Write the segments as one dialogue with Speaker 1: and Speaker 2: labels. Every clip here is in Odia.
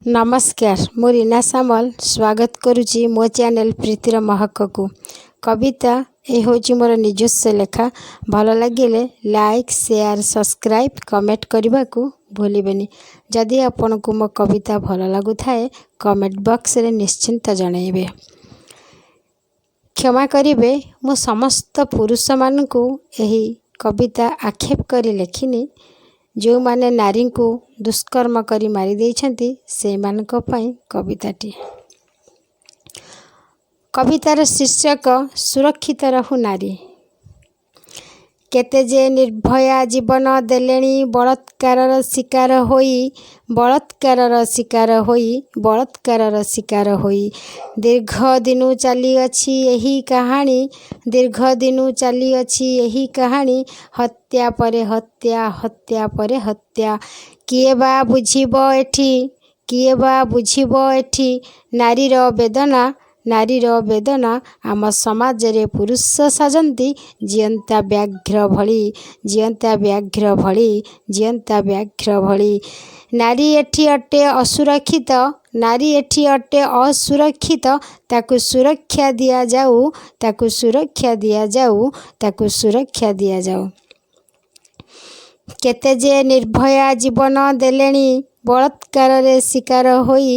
Speaker 1: ନମସ୍କାର, ମୁଁ ରୀନା ସାମଲ ସ୍ୱାଗତ କରୁଛି ମୋ ଚ୍ୟାନେଲ୍ ପ୍ରୀତିର ମହକକୁ। କବିତା ଏ ହେଉଛି ମୋର ନିଜସ୍ୱ ଲେଖା। ଭଲ ଲାଗିଲେ ଲାଇକ୍, ସେୟାର, ସବସ୍କ୍ରାଇବ୍, କମେଣ୍ଟ କରିବାକୁ ଭୁଲିବେନି। ଯଦି ଆପଣଙ୍କୁ ମୋ କବିତା ଭଲ ଲାଗୁଥାଏ, କମେଣ୍ଟ ବକ୍ସରେ ନିଶ୍ଚିନ୍ତ ଜଣାଇବେ। କ୍ଷମା କରିବେ, ମୁଁ ସମସ୍ତ ପୁରୁଷମାନଙ୍କୁ ଏହି କବିତା ଆକ୍ଷେପ କରି ଲେଖିନି। ଯେଉଁମାନେ ନାରୀଙ୍କୁ ଦୁଷ୍କର୍ମ କରି ମାରି ଦେଇଛନ୍ତି, ସେଇମାନଙ୍କ ପାଇଁ କବିତାଟି। କବିତାର ଶୀର୍ଷକ ସୁରକ୍ଷିତ ରହୁ ନାରୀ। କେତେ ଯେ ନିର୍ଭୟା ଜୀବନ ଦେଲେଣି ବଳାତ୍କାରର ଶିକାର ହୋଇ, ବଳାତ୍କାରର ଶିକାର ହୋଇ, ବଳାତ୍କାରର ଶିକାର ହୋଇ। ଦୀର୍ଘ ଦିନୁ ଚାଲିଅଛି ଏହି କାହାଣୀ, ଦୀର୍ଘ ଦିନୁ ଚାଲିଅଛି ଏହି କାହାଣୀ, ହତ୍ୟା ପରେ ହତ୍ୟା, ହତ୍ୟା ପରେ ହତ୍ୟା। କିଏ ବା ବୁଝିବ ଏଠି, କିଏ ବା ବୁଝିବ ଏଠି ନାରୀର ବେଦନା, ନାରୀର ବେଦନା? ଆମ ସମାଜରେ ପୁରୁଷ ସାଜନ୍ତି ଜିଅନ୍ତା ବ୍ୟାଘ୍ର ଭଳି, ଜିଅନ୍ତା ବ୍ୟାଘ୍ର ଭଳି, ଜିଅନ୍ତା ବ୍ୟାଘ୍ର ଭଳି। ନାରୀ ଏଠି ଅଟେ ଅସୁରକ୍ଷିତ, ନାରୀ ଏଠି ଅଟେ ଅସୁରକ୍ଷିତ, ତାକୁ ସୁରକ୍ଷା ଦିଆଯାଉ, ତାକୁ ସୁରକ୍ଷା ଦିଆଯାଉ, ତାକୁ ସୁରକ୍ଷା ଦିଆଯାଉ। କେତେ ଯେ ନିର୍ଭୟା ଜୀବନ ଦେଲେଣି ବଳାତ୍କାରରେ ଶିକାର ହୋଇ,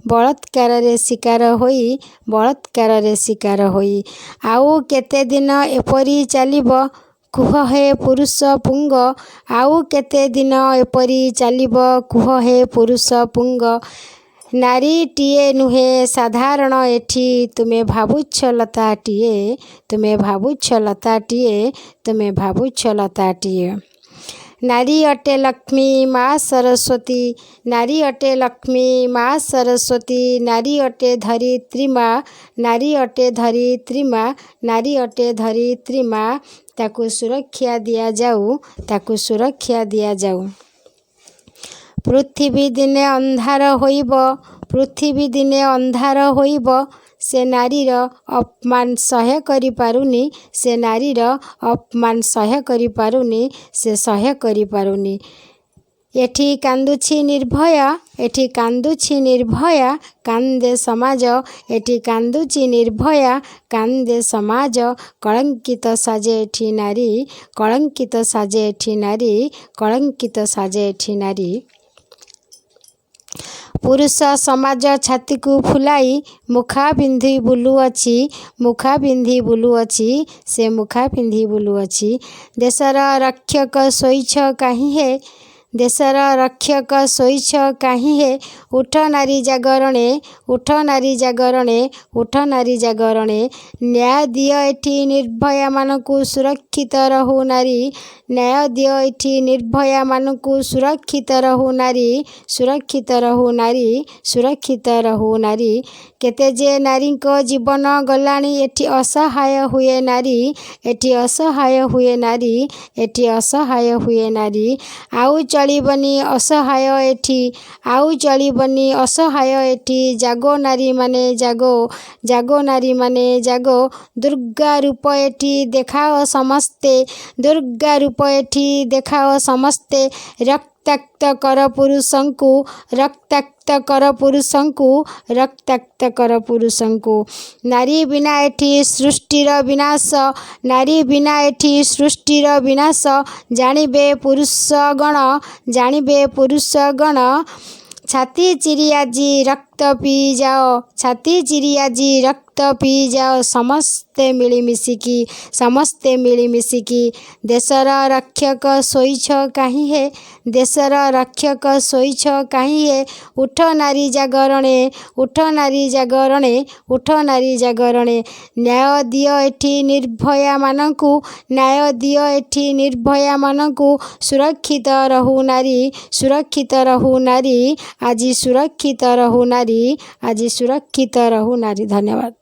Speaker 1: ବଳାତ୍କାରରେ ଶିକାର ହୋଇ, ବଳାତ୍କାରରେ ଶିକାର ହୋଇ। ଆଉ କେତେ ଦିନ ଏପରି ଚାଲିବ କୁହ ହେ ପୁରୁଷ ପୁଙ୍ଗ? ଆଉ କେତେ ଦିନ ଏପରି ଚାଲିବ କୁହ ହେ ପୁରୁଷ ପୁଙ୍ଗ? ନାରୀଟିଏ ନୁହେଁ ସାଧାରଣ ଏଠି, ତୁମେ ଭାବୁଛ ଲତାଟିଏ, ତୁମେ ଭାବୁଛ ଲତାଟିଏ, ତୁମେ ଭାବୁଛ ଲତାଟିଏ। ନାରୀ ଅଟେ ଲକ୍ଷ୍ମୀ ମା ସରସ୍ୱତୀ, ନାରୀ ଅଟେ ଲକ୍ଷ୍ମୀ ମା ସରସ୍ୱତୀ, ନାରୀ ଅଟେ ଧରିତ୍ରୀ ମା, ନାରୀ ଅଟେ ଧରିତ୍ରୀ ମା, ନାରୀ ଅଟେ ଧରିତ୍ରୀ ମା, ତାକୁ ସୁରକ୍ଷା ଦିଆଯାଉ, ତାକୁ ସୁରକ୍ଷା ଦିଆଯାଉ। ପୃଥିବୀ ଦିନେ ଅନ୍ଧାର ହୋଇବ, ପୃଥିବୀ ଦିନେ ଅନ୍ଧାର ହୋଇବ, ସେ ନାରୀର ଅପମାନ ସହ୍ୟ କରିପାରୁନି, ସେ ନାରୀର ଅପମାନ ସହ୍ୟ କରିପାରୁନି, ସେ ସହ୍ୟ କରିପାରୁନି। ଏଠି କାନ୍ଦୁଛି ନିର୍ଭୟା, ଏଠି କାନ୍ଦୁଛି ନିର୍ଭୟା, କାନ୍ଦେ ସମାଜ, ଏଠି କାନ୍ଦୁଛି ନିର୍ଭୟା, କାନ୍ଦେ ସମାଜ। କଳଙ୍କିତ ସାଜେ ଏଠି ନାରୀ, କଳଙ୍କିତ ସାଜେ ଏଠି ନାରୀ, କଳଙ୍କିତ ସାଜେ ଏଠି ନାରୀ। ପୁରୁଷ ସମାଜ ଛାତିକୁ ଫୁଲାଇ ମୁଖା ପିନ୍ଧି ବୁଲୁଅଛି, ମୁଖା ପିନ୍ଧି ବୁଲୁଅଛି, ସେ ମୁଖା ପିନ୍ଧି ବୁଲୁଅଛି। ଦେଶର ରକ୍ଷକ ଶୋଇଛ କାହିଁ ହେ? ଦେଶର ରକ୍ଷକ ଶୋଇଛ କାହିଁ ହେ? ଉଠ ନାରୀ ଜାଗରଣେ, ଉଠ ନାରୀ ଜାଗରଣେ, ଉଠ ନାରୀ ଜାଗରଣେ। ନ୍ୟାୟ ଦିଅ ଏଠି ନିର୍ଭୟାମାନଙ୍କୁ, ସୁରକ୍ଷିତ ରହୁ ନାରୀ। ନ୍ୟାୟ ଦିଅ ଏଠି ନିର୍ଭୟାମାନଙ୍କୁ, ସୁରକ୍ଷିତ ରହୁ ନାରୀ, ସୁରକ୍ଷିତ ରହୁ ନାରୀ, ସୁରକ୍ଷିତ ରହୁ ନାରୀ। କେତେ ଯେ ନାରୀଙ୍କ ଜୀବନ ଗଲାଣି, ଏଠି ଅସହାୟ ହୁଏ ନାରୀ, ଏଠି ଅସହାୟ ହୁଏ ନାରୀ, ଏଠି ଅସହାୟ ହୁଏ ନାରୀ। ଆଉ ଚଳିବନି ଅସହାୟ ଏଠି, ଆଉ ଚଳିବନି ଅସହାୟ ଏଠି। ଜାଗୋ ନାରୀମାନେ ଜାଗୋ, ଜାଗୋ ନାରୀମାନେ ଜାଗୋ। ଦୁର୍ଗା ରୂପ ଏଠି ଦେଖାଅ ସମସ୍ତେ, ଦୁର୍ଗା ରୂପ ଏଠି ଦେଖାଅ ସମସ୍ତେ। ରକ୍ତାକ୍ତ କର ପୁରୁଷଙ୍କୁ, ରକ୍ତାକ୍ତ କର ପୁରୁଷଙ୍କୁ, ରକ୍ତାକ୍ତ କର ପୁରୁଷଙ୍କୁ। ନାରୀ ବିନା ଏଠି ସୃଷ୍ଟିର ବିନାଶ, ନାରୀ ବିନା ଏଠି ସୃଷ୍ଟିର ବିନାଶ, ଜାଣିବେ ପୁରୁଷଗଣ, ଜାଣିବେ ପୁରୁଷଗଣ। ଛାତି ଚିରି ଆଜି ରକ୍ତ ପିଇଯାଅ, ଛାତି ଚିରି ଆଜି ରକ୍ତ ପିଇଯାଅ ସମସ୍ତେ ମିଳିମିଶିକି, ସମସ୍ତେ ମିଳିମିଶିକି। ଦେଶର ରକ୍ଷକ ଶୋଇଛ କାହିଁ ହେ? ଦେଶର ରକ୍ଷକ ଶୋଇଛ କାହିଁ ହେ? ଉଠ ନାରୀ ଜାଗରଣେ, ଉଠ ନାରୀ ଜାଗରଣେ, ଉଠ ନାରୀ ଜାଗରଣେ। ନ୍ୟାୟ ଦିଅ ଏଠି ନିର୍ଭୟାମାନଙ୍କୁ, ନ୍ୟାୟ ଦିଅ ଏଠି ନିର୍ଭୟାମାନଙ୍କୁ, ସୁରକ୍ଷିତ ରହୁ ନାରୀ, ସୁରକ୍ଷିତ ରହୁ ନାରୀ, ଆଜି ସୁରକ୍ଷିତ ରହୁ ନାରୀ, ଆଜି ସୁରକ୍ଷିତ ରହୁ ନାରୀ। ଧନ୍ୟବାଦ।